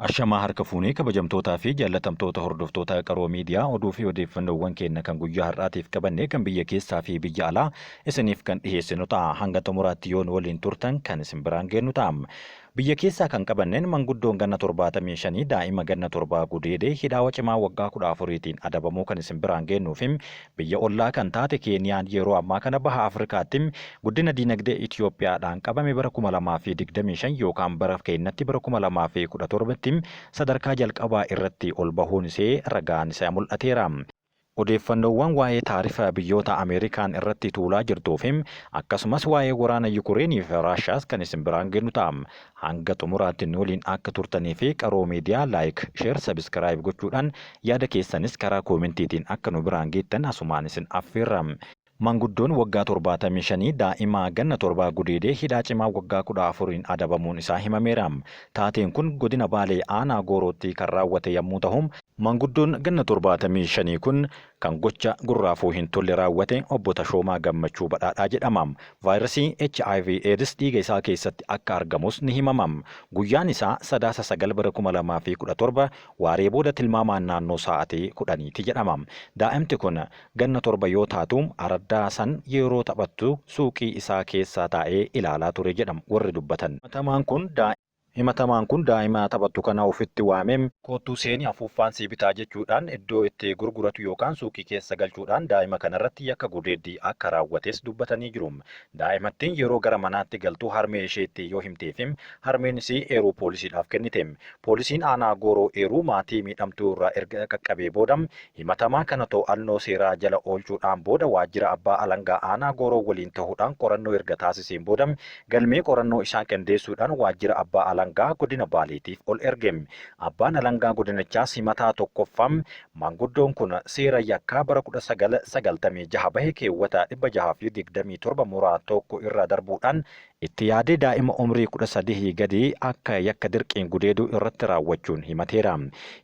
Ashamaa harka fuunee kabajamtootaa fi jaallatamtoota hordoftoota Qaroo Miidiyaa, oduu fi odeeffannoowwan keenya kan guyyaa har'aatiif qabanne kan biyya keessaa fi biyya alaa isiniif kan dhiheessinu ta'a. Hanga xumuraatti yoo nu waliin turtan kan isin biraan geennu ta'a. Biyya keessaa kan qabanneen, manguddoon ganna 75 daa'ima ganna 7 gudeedee hidhaa cimaa waggaa 14tiin adabamuu kan isin biraan geennuu fi biyya ollaa kan taate Keeniyaan yeroo ammaa kana baha Afrikaatti guddina diinagdee Itoophiyaadhaan qabame bara 2025 yookaan bara keenyatti bara 2017tti sadarkaa jalqabaa irratti ol bahuun ishee ragaan isaa mul'ateera. Odeeffannoowwan waa'ee taarifa biyyoota Ameerikaan irratti tuulaa jirtuu fi akkasumas waa'ee waraana Yukureenii fi Raashaas kan isin biraan geennu ta'a. Hanga xumuraatti nu waliin akka turtanii fi Qaroo Miidiyaa like, share, subscribe gochuudhaan yaada keessanis karaa koomentiitiin akka nu biraan geettan asumaan isin affeerra. Manguddoon waggaa 75 daa'ima ganna 7 gudeedee hidhaa cimaa waggaa 14n adabamuun isaa himameera. Taateen kun godina Baalee aanaa Goorootti kan raawwate yammuu tahu, Manguddoon ganna 75 kun kan gocha gurraafuu hin tolle raawwate Obbo Tashoomaa Gammachuu Badhaadhaa jedhama. Vaayirasii hiv aids dhiiga isaa keessatti akka argamus ni himama. Guyyaan isaa Sadaasa 9 bara 2017 waaree booda tilmaamaan naannoo sa'aatii 10ti jedhama. Daa'imti kun ganna 7 yoo taatu araddaa san yeroo taphattu suuqii isaa keessa taa'ee ilaalaa ture jedham warri dubbatan. Himatamaan kun Himatamaan kun daa'ima taphattu kana ofitti waamee, koottuu seeni afuuffaan sii bitaa jechuudhaan iddoo itti gurguratu yookaan suuqii keessa galchuudhaan daa'ima kanarratti yakka gudeeddii akka raawwates dubbatanii jiru. Daa'imattiin yeroo gara manaatti galtu harmee isheetti yoo himteefi harmeen isii eeruu poolisiidhaaf kennite. Poolisiin aanaa Gooroo eeruu maatii miidhamtuu irraa erga qaqqabee booda himatamaa kana to'annoo seeraa jala oolchuudhaan booda waajjira abbaa alangaa aanaa Gooroo waliin tahuudhaan qorannoo erga taasiseen booda galmee qorannoo isaa qindeessuudhaan waajjira abbaa alangaa godina Baaleetiif ol erge. Abbaan alangaa godinichaas himataa 1ffaa maanguddoon kun seera yakkaa bara 1996 bahe keewwata 627 muraa 1 irra darbuudhaan itti yaadee daa'ima umrii 13 gadii akka yakka dirqiin gudeeduu irratti raawwachuun himateera.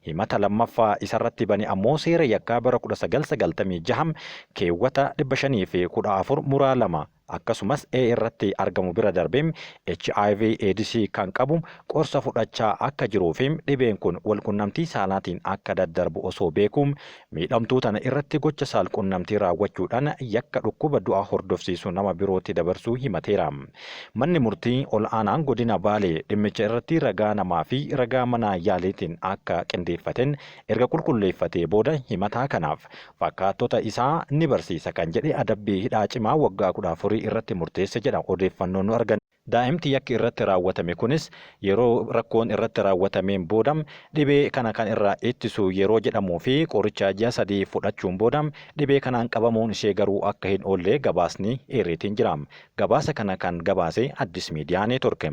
Himata 2ffaa isarratti bane ammoo seera yakkaa bara 1996 keewwata 514 muraa 2 akkasumas E irratti argamu bira darbee hiv AIDSii kan qabu, qorsa fudhachaa akka jiruu fi dhibeen kun walqunnamtii saalaatiin akka daddarbu osoo beekuu miidhamtuu tana irratti gocha saalqunnamtii raawwachuudhaan yakka dhukkuba du'a hordofsiisu nama birootti dabarsuu himateera. Manni murtii ol'aanaan godina Baalee dhimmicha irratti ragaa namaa fi ragaa mana yaaliitiin akka qindeeffateen erga qulqulleeffatee booda himataa kanaaf fakkaattota isaa ni barsiisa kan jedhe adabbii hidhaa cimaa waggaa 14 irratti murteesse jedha odeeffannoon nu arganne. Daa'imti yakki irratti raawwatame kunis yeroo rakkoon irratti raawwatameen booda dhibee kana kan irraa ittisu yeroo jedhamuu fi qoricha ji'a 3 fudhachuun booda dhibee kanaan qabamuun ishee garuu akka hin oolle gabaasni eereetiin jira. Gabaasa kana kan gabaase Addis Miidiyaa Neetwork.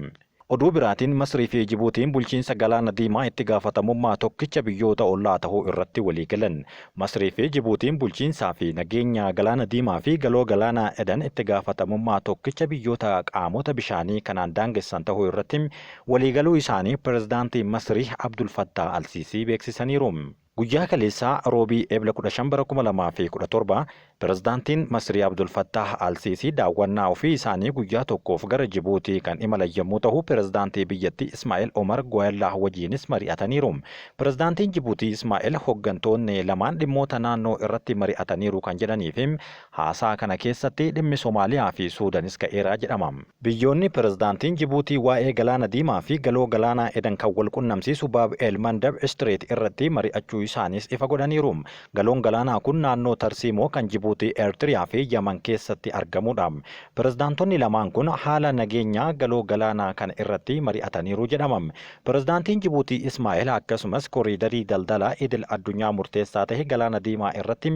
Oduu biraatiin Masrii fi Jibuutiin bulchiinsa Galaana Diimaa itti gaafatamummaa tokkicha biyyoota ollaa tahuu irratti walii galan. Masrii fi Jibuutiin bulchiinsaa fi nageenya Galaana Diimaa fi Galoo Galaanaa Edan itti gaafatamummaa tokkicha biyyoota qaamota bishaanii kanaan daangessan tahuu irratti walii galuu isaanii Pirezidaantiin Masrii Abdul Fattaah Al-Siisii beeksisaniiru. Guyyaa kaleessaa Roobii Ebla 15 bara 2017 Pirezidaantiin Masrii Abdul Fattaah Al-Siisii daawwannaa ofii isaanii guyyaa tokkoof gara Jibuutii kan imalan yommuu tahu Pirezidaantii biyyattii Ismaa'el Omar Guwellaah wajiinis mari'ataniiru. Pirezidaantiin Jibuutii Ismaa'el hoggantoonni lamaan dhimmoota naannoo irratti mari'ataniiru kan jedhanii fi haasaa kana keessatti dhimmi Somaaliyaa fi Suudanis ka'eera jedhama. Biyyoonni Pirezidaantiin Jibuutii waa'ee Galaana Diimaa fi Galoo Galaanaa Edan kan wal qunnamsiisu Baab El Mandab Strait irratti mari'achuu isaaniis ifa godhaniiru. Galoon galaanaa kun naannoo tarsiimoo kan Jibuutii, Eertiriyaa fi Yaman keessatti argamudha. Pirezidaantonni lamaan kun haala nageenyaa galoo galaanaa kana irratti mari'ataniiru jedhama. Pirezidaantiin Jibuutii Ismaa'el akkasumas koriidarii daldala idil addunyaa murteessaa tahe Galaana Diimaa irratti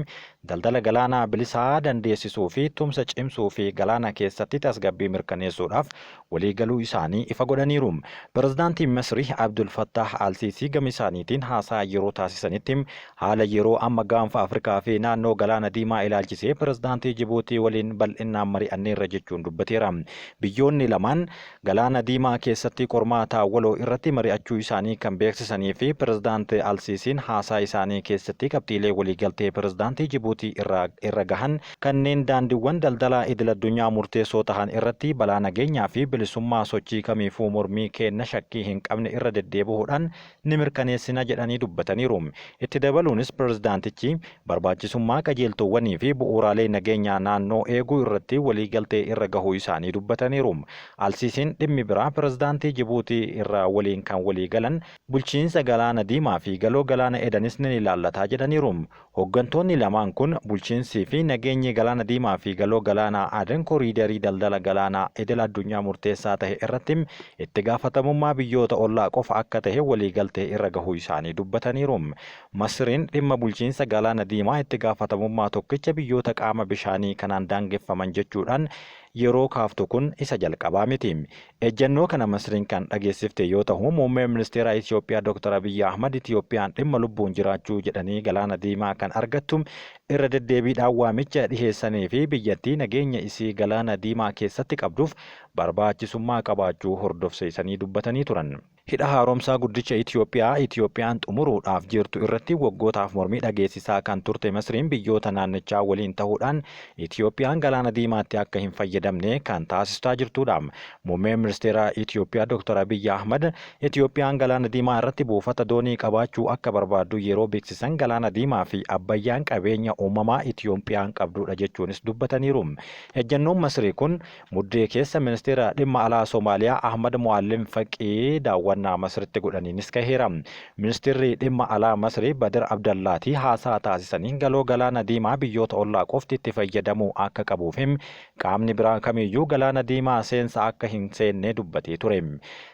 Daldala galaanaa bilisaa dandeessisuu fi tumsa cimsuu fi galaana keessatti tasgabbii mirkaneessuudhaaf waliigaluu isaanii ifa godhaniiru. Pirezidaantiin Masrii Abdul Fattaah Al-Siisii gama isaaniitiin haasaa yeroo taasisanitti, jedhanitti haala yeroo amma gaanfa Afrikaa fi naannoo galaana diimaa ilaalchisee pirezidaantii Jibuutii waliin bal'innaan mari'anneerra jechuun dubbateera. Biyyoonni lamaan galaana diimaa keessatti qormaata waloo irratti mari'achuu isaanii kan beeksisanii fi pirezidaanti Alsiisiin haasaa isaanii keessatti qabxiilee waliigaltee pirezidaantii Jibuutii irra gahan kanneen daandiiwwan daldalaa idil addunyaa murteessoo tahan irratti balaa nageenyaa fi bilisummaa sochii kamiifuu mormii kenna shakkii hin qabne irra deddeebi'uudhaan ni mirkaneessina jedhanii dubbataniiru. Itti dabaluunis pirezidaantichi barbaachisummaa qajeeltowwanii fi bu'uuraalee nageenyaa naannoo eeguu irratti waliigaltee irra gahuu isaanii dubbataniiru. Alsiisiin dhimmi biraa pirezidaantii Jibuutii irraa waliin kan walii galan bulchiinsa galaana diimaa fi galoo galaana Edanis ni ilaallataa jedhaniiru. Hooggantoonni lamaan kun bulchiinsii fi nageenyi galaana diimaa fi galoo galaana Aden koriidarii daldala galaanaa idil addunyaa murteessaa tahe irratti itti gaafatamummaa biyyoota ollaa qofa akka tahe waliigaltee irra gahuu isaanii dubbataniiru. Masriin dhimma bulchiinsa galaana diimaa itti gaafatamummaa tokkicha biyyoota qaama bishaanii kanaan daangeffaman jechuudhaan yeroo kaaftu kun isa jalqabaa miti. Ejjennoo kana Masriin kan dhageessifte yoo ta'u, muummeen ministeera Itoophiyaa Dr. Abiyyi Ahmad Itoophiyaan dhimma lubbuun jiraachuu jedhanii galaana diimaa kan argattu irra deddeebiidhaan waamicha dhiheessanii fi biyyattii nageenya isii galaana diimaa keessatti qabduuf barbaachisummaa qabaachuu hordofsiisanii dubbatanii turan. Hidha haaromsaa guddicha Itoophiyaa Itoophiyaan xumuruudhaaf jirtu irratti waggootaaf mormii dhageessisaa kan turte Masriin biyyoota naannichaa waliin ta'uudhaan Itoophiyaan galaana diimaatti akka hin fayyadamne kan taasisaa jirtudha. Muummeen ministeera Itoophiyaa Dr. Abiyyi Ahmad Itoophiyaan galaana diimaa irratti buufata doonii qabaachuu akka barbaaddu yeroo beeksisan galaana diimaa fi Abbayyaan qabeenya uumamaa Itoophiyaan qabdudha jechuunis dubbataniiru. Ejjennoon Masrii kun muddee keessa ministeera dhimma alaa Somaaliyaa Ahmad Muallim Faqii daawwannaa Masritti godhaniinis kaheera. Ministeerri dhimma alaa Masrii Badr Abdallaati haasaa taasisaniin galoo galaana diimaa biyyoota ollaa qofti itti fayyadamuu akka qabuuf qaamni biraa kamiyyuu galaana diimaa seensa akka hin seenne dubbatee ture.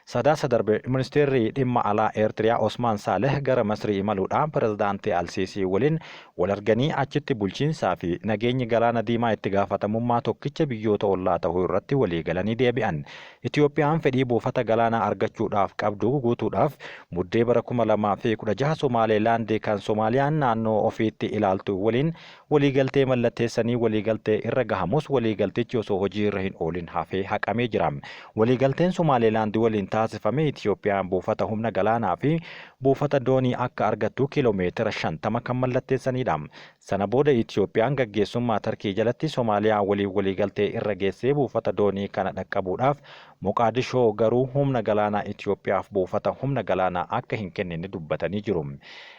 Sadaasa darbe ministeerri dhimma alaa Eertiriyaa Osmaan Saaleh gara Masrii imaluudhaan pirezidaantii Alsiisii waliin wal arganii achitti bulchiinsaa fi nageenyi galaana diimaa itti gaafatamummaa tokkicha biyyoota ollaa ta'uu irratti walii galanii deebi'an. Itoophiyaan fedhii buufata galaanaa argachuudhaaf qabdu guutuudhaaf muddee bara 2016 Somaalilaand kan Somaaliyaan naannoo ofiitti ilaaltu waliin waliigaltee mallatteessanii waliigaltee irra gahamus waliigaltichi osoo hojii irra hin oolin hafee haqamee jira. Waliigalteen Somaalilaand waliin taasifame Itoophiyaan buufata humna galaanaa fi buufata doonii akka argattu kiiloomeetira 50 kan mallatteessanidha. Sana booda Itoophiyaan gaggeessummaa Tarkii jalatti Somaaliyaa waliin waliigaltee irra geessee buufata doonii kana dhaqqabuudhaaf Moqaadishoo garuu humna galaanaa Itoophiyaaf buufata humna galaanaa akka hin kennine dubbatanii jiru.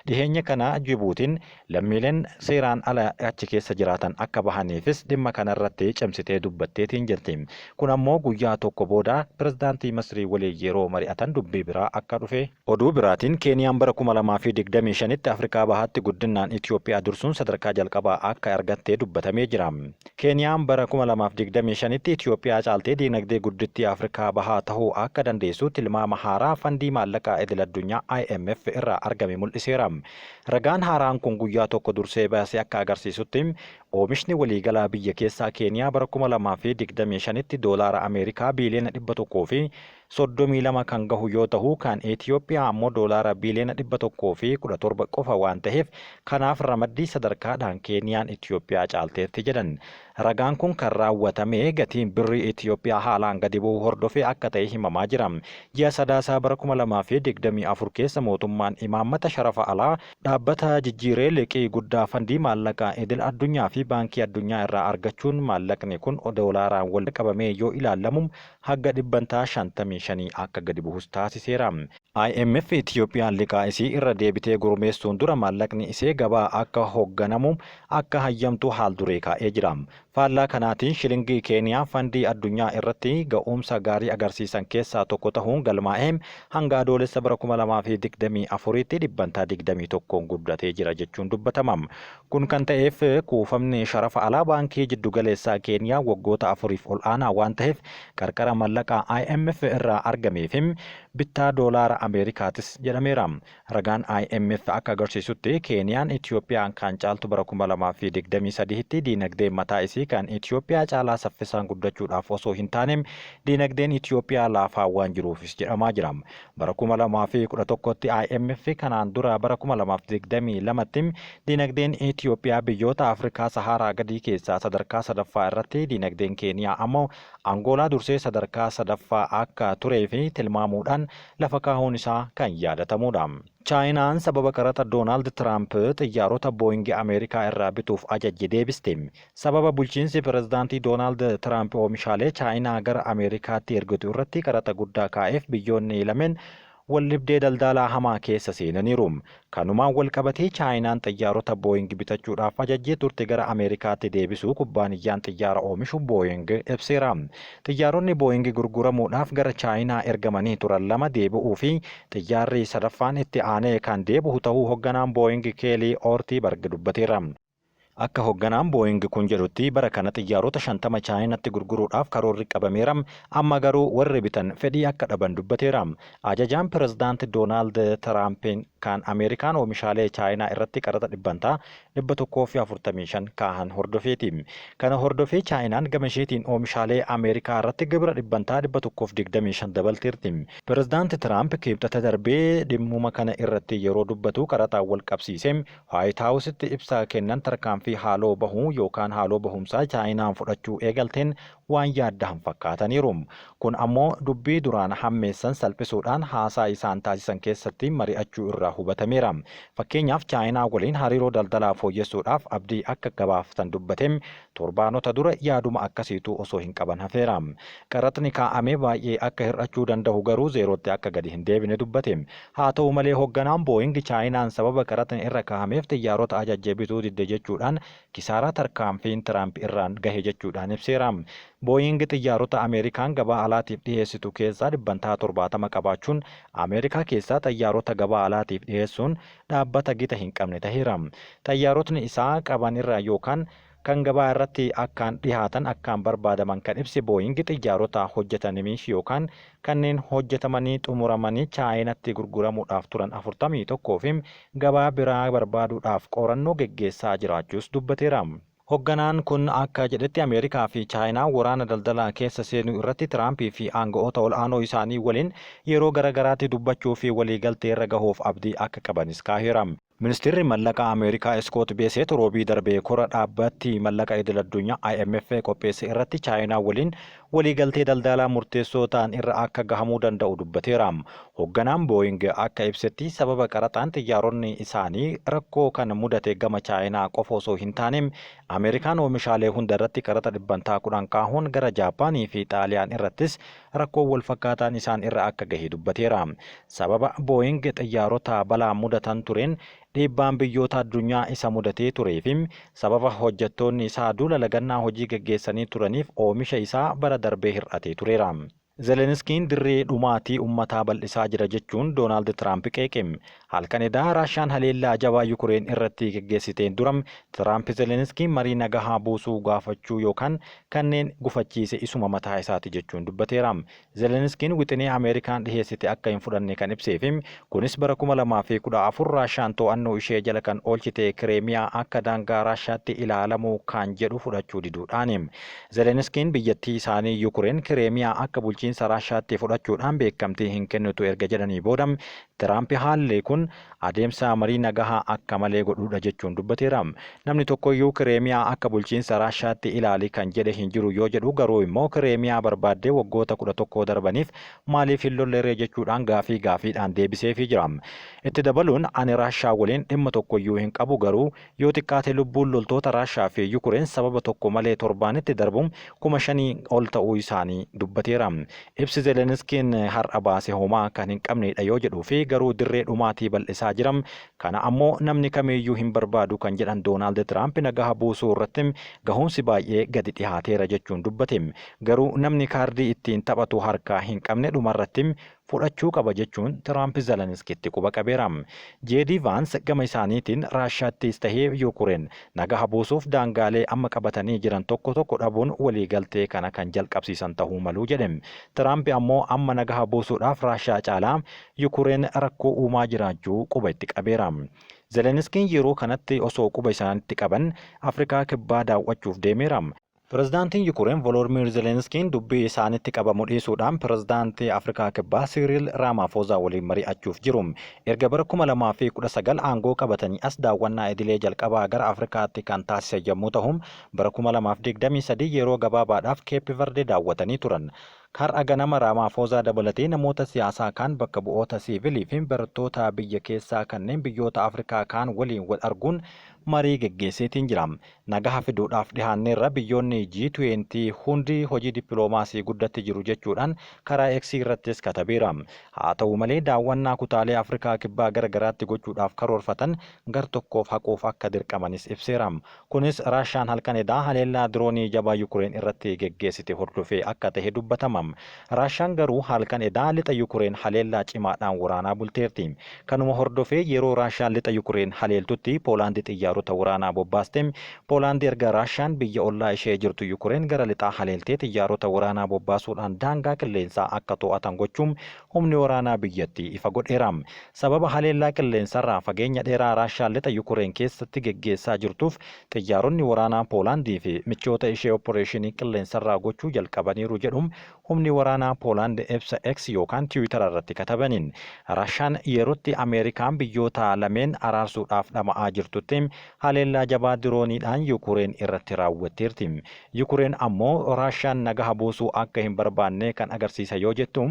Dhiheenya kana Jibuutiin lammiileen seeraan ala achi keessa jiraatan akka bahaniifis dhimma kanarratti cimsitee dubbatteetiin jirti. Kun ammoo guyyaa tokko booda pirezidaantii Masrii waliin yeroo mari'atan dubbii biraa akka dhufe. Oduu biraatiin Keeniyaan bara 2025tti Afrikaa Bahaatti guddinaan Itoophiyaa dursuun sadarkaa jalqabaa akka argattee dubbatamee jira. Keeniyaan bara 2025tti Itoophiyaa caaltee diinagdee guddittii Afrikaa Bahaa ta'uu akka dandeessu tilmaama haaraa fandii maallaqaa idil addunyaa IMF irraa argame mul'iseera. Ragaan haaraan kun guyyaa tokko dursee baasee akka agarsiisutti oomishni waliigalaa biyya keessaa Keeniyaa bara 2025tti doolaara Ameerikaa biiliyoona 132 kan gahu yoo ta'u kan Itoophiyaa ammoo doolaara biiliyoona 117 qofa waan ta'eef kanaaf ramaddii sadarkaadhaan Keeniyaan Itoophiyaa caalteetti jedhan. Ragaan kun kan raawwatame gatiin birrii Itoophiyaa haalaan gadi bu'uu hordofee akka ta'e himamaa jira. Ji'a sadaasaa bara 2024 keessa mootummaan imaammata sharafa alaa dhaabbata jijjiiree liqii guddaa fandii maallaqaa idil addunyaa fi baankii addunyaa irraa argachuun maallaqni kun doolaaraan wal qabamee yoo ilaalamu haga dhibbantaa 55 akka gadi bu'us taasiseera. IMF Itoophiyaan liqaa isii irra deebitee gurmeessuun dura maallaqni isee gabaa akka hoogganamu akka hayyamtu haal duree kaa'ee jira. Faallaa kanaatiin shilingii Keeniyaa fandii addunyaa irratti ga'umsa gaarii agarsiisan keessaa tokko ta'uun galmaa'ee hanga adoolessa bara 2024tti dhibbantaa 21 guddatee jira jechuun dubbatama. Kun kan ta'eef kuufamni sharafa alaa baankii jiddugaleessaa Keeniyaa waggoota afuriif ol aanaa waan ta'eef qarqara mallaqaa IMF irraa argameef bittaa doolaara Ameerikaatis jedhameera. Ragaan IMF akka agarsiisutti Keeniyaan Itiyoophiyaan kan caaltu bara 2023tti diinagdeen mataa isii kan Itiyoophiyaa caalaa saffisaan guddachuudhaaf osoo hin taane diinagdeen Itiyoophiyaa laafaa waan jiruufis jedhamaa jira. Bara 2011tti IMF kanaan dura bara 2022tti diinagdeen Itiyoophiyaa biyyoota Afrikaa Saharaa gadii keessaa sadarkaa sadaffaa irratti, diinagdeen Keeniyaa ammoo Angoolaa dursee sadarkaa sadaffaa akka turee fi tilmaamuudhaan lafa kaahuun isaa kan yaadatamuudha. Chaayinaan sababa qaraxa Doonaald Tiraamp xiyyaarota Booyingi Ameerikaa irraa bituuf ajajje deebiste. Sababa bulchiinsi pirezidaantii Doonaald Tiraamp oomishaalee Chaayinaa gara Ameerikaatti ergitu irratti qaraxa guddaa kaa'eef biyyoonni lameen waldhibdee daldalaa hamaa keessa seenaniiru. Kanumaan walqabatee Chaayinaan xiyyaarota Booying bitachuudhaaf ajajjee turte gara Ameerikaatti deebisuu kubbaaniyyaan xiyyaara oomishu Booying ibseera. Xiyyaaronni Booying gurguramuudhaaf gara Chaayinaa ergamanii turan lama deebi'uu fi xiyyaarri sadaffaan itti aanee kan deebi'u ta'uu hogganaan Booying Keelii Oortiibarg dubbateera. Akka hogganaan Booying kun jedhutti bara kana xiyyaarota 50 Chaayinaatti gurguruudhaaf karoorri qabameera. Amma garuu warri bitan fedhii akka dhaban dubbateera. Ajajaan pirezidaanti Doonaald Tiraampiin kan Ameerikaan oomishaalee Chaayinaa irratti qaraxa dhibbantaa 145 kaahan hordofeeti. Kana hordofee Chaayinaan gama isheetiin oomishaalee Ameerikaa irratti gibira dhibbantaa 125 dabalteerti. Pirezidaanti Tiraamp Kibxata darbee dhimmuma kana irratti yeroo dubbatu qaraxaan wal qabsiisee Waayit Haawusitti ibsa kennan tarkaanfii haaloo bahuu yookaan haaloo bahumsaa Chaayinaan fudhachuu eegalteen waan yaaddahan fakkaataniiru. Kun ammoo dubbii duraan hammeessan salphisuudhaan haasaa isaan taasisan keessatti mari'achuu irraa hubatameera. Fakkeenyaaf Chaayinaa waliin hariiroo daldalaa fooyyessuudhaaf abdii akka gabaaftan dubbatee torbaanota dura yaaduma akkasiituu osoo hin qaban hafeera. Qaraxni kaa'ame baay'ee akka hir'achuu dandahu garuu zeerootti akka gadi hin deebine dubbate. Haa ta'u malee hogganaan Booying Chaayinaan sababa qaraxni irra kaa'ameef xiyyaarota ajajje bituu didde jechuudhaan kisaaraa tarkaanfiin Tiraamp irraan gahe jechuudhaan ibseera. Booying xiyyaarota Ameerikaan gabaa alaatiif dhiheessitu keessaa dhibbantaa 70 qabaachuun Ameerikaa keessaa xayyaarota gabaa alaatiif dhiheessuun dhaabbata gita hin qabne taheera. Xayyaarotni isaa qaban irraa yookaan kan gabaa irratti akkaan dhihaatan akkaan barbaadaman kan ibse Booying xiyyaarota hojjetanimiif yookaan kanneen hojjetamanii xumuramanii Chaayinatti gurguramuudhaaf turan 41 fi gabaa biraa barbaaduudhaaf qorannoo geggeessaa jiraachuus dubbateera. Hogganaan kun akka jedhetti Ameerikaa fi Chaayinaan waraana daldalaa keessa seenuu irratti Tiraampii fi aanga'oota ol'aanoo isaanii waliin yeroo gara garaatti dubbachuu fi waliigalteerra gahuuf abdii akka qabanis kaaheera. Ministirri Mallaqaa Ameerikaa Iskoot Beeseet Roobii darbe kora dhaabbatti mallaqa idil-addunyaa IMF qopheesse irratti Chaayinaa waliin waliigaltee daldalaa murteessoo ta'an irra akka gahamuu danda'u dubbateera. Hogganaan Booying akka ibsetti sababa qaraxaan xiyyaaronni isaanii rakkoo kan mudate gama Chaayinaa qofa osoo hin taane Ameerikaan oomishaalee hunda irratti qaraxa dhibbantaa 10 kaahuun gara Jaappaanii fi Xaaliyaan irrattis rakkoon walfakkaataan isaan irra akka gahe dubbateera. Sababa Booying xiyyaarota balaan mudatan tureen dhiibbaan biyyoota addunyaa isa mudatee turee fi sababa hojjettoonni isaa duula lagannaa hojii geggeessanii turaniif oomisha isaa bara darbee hir'atee tureera. Zeleniskiin dirree dhumaatii ummataa bal'isaa jira jechuun Doonaald Tiraamp qeeqe. Halkan edaa Raashaan haleellaa jabaa Yukureen irratti geggeessiteen dura Tiraamp Zeleniskiin marii nagahaa buusuu gaafachuu yookaan kanneen gufachiise isuma mataa isaati jechuun dubbateera. Zeleniskiin wixinee Ameerikaan dhiheessite akka hin fudhanne kan ibsee fi kunis bara 2014 Raashaan to'annoo ishee jala kan oolchite Kireemiyaa akka daangaa Raashaatti ilaalamuu kan jedhu fudhachuu diduudhaani. Zeleniskiin biyyattii isaanii Yukureen Kireemiyaa akka bulchiinsa Raashaatti fudhachuudhaan beekamtii hin kennitu erga jedhanii booda Tiraamp haalli kun adeemsa marii nagahaa akka malee godhuudha jechuun dubbateera. Namni tokkoyyuu Kireemiyaa akka bulchiinsa Raashaatti ilaali kan jedhe hin jiru yoo jedhu garuu immoo Kireemiyaa barbaaddee waggoota 11 darbaniif maaliif hin lolleree jechuudhaan gaafii gaafiidhaan deebiseefii jira. Itti dabaluun ani Raashaa waliin dhimma tokkoyyuu hin qabu garuu yoo xiqqaate lubbuun loltoota Raashaa fi Yukureen sababa tokko malee torbaanitti darbu 5,000 ol ta'uu isaanii dubbateera. Ibsi Zeleniskiin har'a baase homaa kan hin qabneedha yoo jedhuu fi garuu dirree dhumaatii bal'isaa jira. Kana ammoo namni kamiiyyuu hin barbaadu kan jedhan Doonaald Tiraamp nagaha buusuu irratti gahumsi baay'ee gadi dhihaateera jechuun dubbate. Garuu namni kaardii ittiin taphatu harkaa hin qabne dhumarratti fudhachuu qaba jechuun Tiraamp Zeleniskitti quba qabeera. JD Vaans gama isaaniitiin Raashaattis tahee Yukureen nagaha buusuuf daangaalee amma qabatanii jiran tokko tokko dhabuun waliigaltee kana kan jalqabsiisan tahuu malu jedhe. Tiraamp ammoo amma nagaha buusuudhaaf Raashaa caalaa Yukureen rakkoo uumaa jiraachuu quba itti qabeera. Zeleniskiin yeroo kanatti osoo quba isaanitti qaban Afrikaa Kibbaa daawwachuuf deemeera. Pirezidaantiin Yukureen Volodimiir Zelenskiin dubbii isaanitti qabamu dhiisuudhaan pirezidaantii Afrikaa Kibbaa Siiriil Raamaafozaa waliin mari'achuuf jiru. Erga bara 2019 aangoo qabatanii as daawwannaa idilee jalqabaa gara Afrikaatti kan taasisan yommuu ta'u, bara 2023 yeroo gabaabaadhaaf Keeppi Verde daawwatanii turan. Har'a ganama Raamaafozaa dabalatee namoota siyaasaa kaan bakka bu'oota siivilii fi barattoota biyya keessaa kanneen biyyoota Afrikaa kaan waliin wal arguun marii geggeesseetiin jira. Nagaha fiduudhaaf dhihaanneerra, biyyoonni G20 hundi hojii dippiloomaasii guddatti jiru jechuudhaan karaa X irrattis katabeera. Haa ta'u malee daawwannaa kutaalee Afrikaa Kibbaa gara garaatti gochuudhaaf karoorfatan gar tokkoof haquuf akka dirqamanis ibseera. Kunis Raashaan halkan edaa haleellaa diroonii jabaa Yukureen irratti geggeessite hordofee akka tahe dubbatama. Raashaan garuu halkan edaa lixa Yukureen haleellaa cimaadhaan waraanaa bulteerti. Kanuma hordofee yeroo Raashaan lixa Yukureen haleeltutti Poolaandi xiyyaarota waraanaa bobbaaste. Poolaandi erga Raashaan biyya ollaa ishee jirtu Yukureen gara lixaa haleeltee xiyyaarota waraanaa bobbaasuudhaan daangaa qilleensaa akka to'atan gochuun humni waraanaa biyyattii ifa godheera. Sababa haleellaa qilleensarraa fageenya dheeraa Raashaan lixa Yukureen keessatti geggeessaa jirtuuf xiyyaaronni waraanaa Poolaandii fi michoota ishee opporeeshinii qilleensarraa gochuu jalqabaniiru jedhu humni waraanaa Poolaand ibsa X yookaan Tiwiitara irratti katabaniin. Raashaan yerootti Ameerikaan biyyoota lameen araarsuudhaaf dhama'aa jirtutti haleellaa jabaa dirooniidhaan Yukureen irratti raawwatteerti. Yukureen ammoo Raashaan nagaha buusuu akka hin barbaanne kan agarsiisa yoo jettu,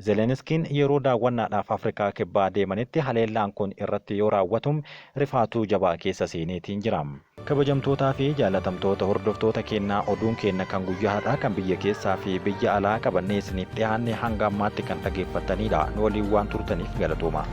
Zeleniskiin yeroo daawwannaadhaaf Afrikaa Kibbaa deemanitti haleellaan kun irratti yoo raawwatu rifaatuu jabaa keessa seeneetiin jira. Kabajamtootaa fi jaalatamtoota hordoftoota keennaa, oduun keenna kan guyyaa har'aa kan biyya keessaa fi biyya alaa qabannee isiniif dhiyaanne hanga ammaatti kan dhageeffattanidha. Nu waliin waan turtaniif galatooma.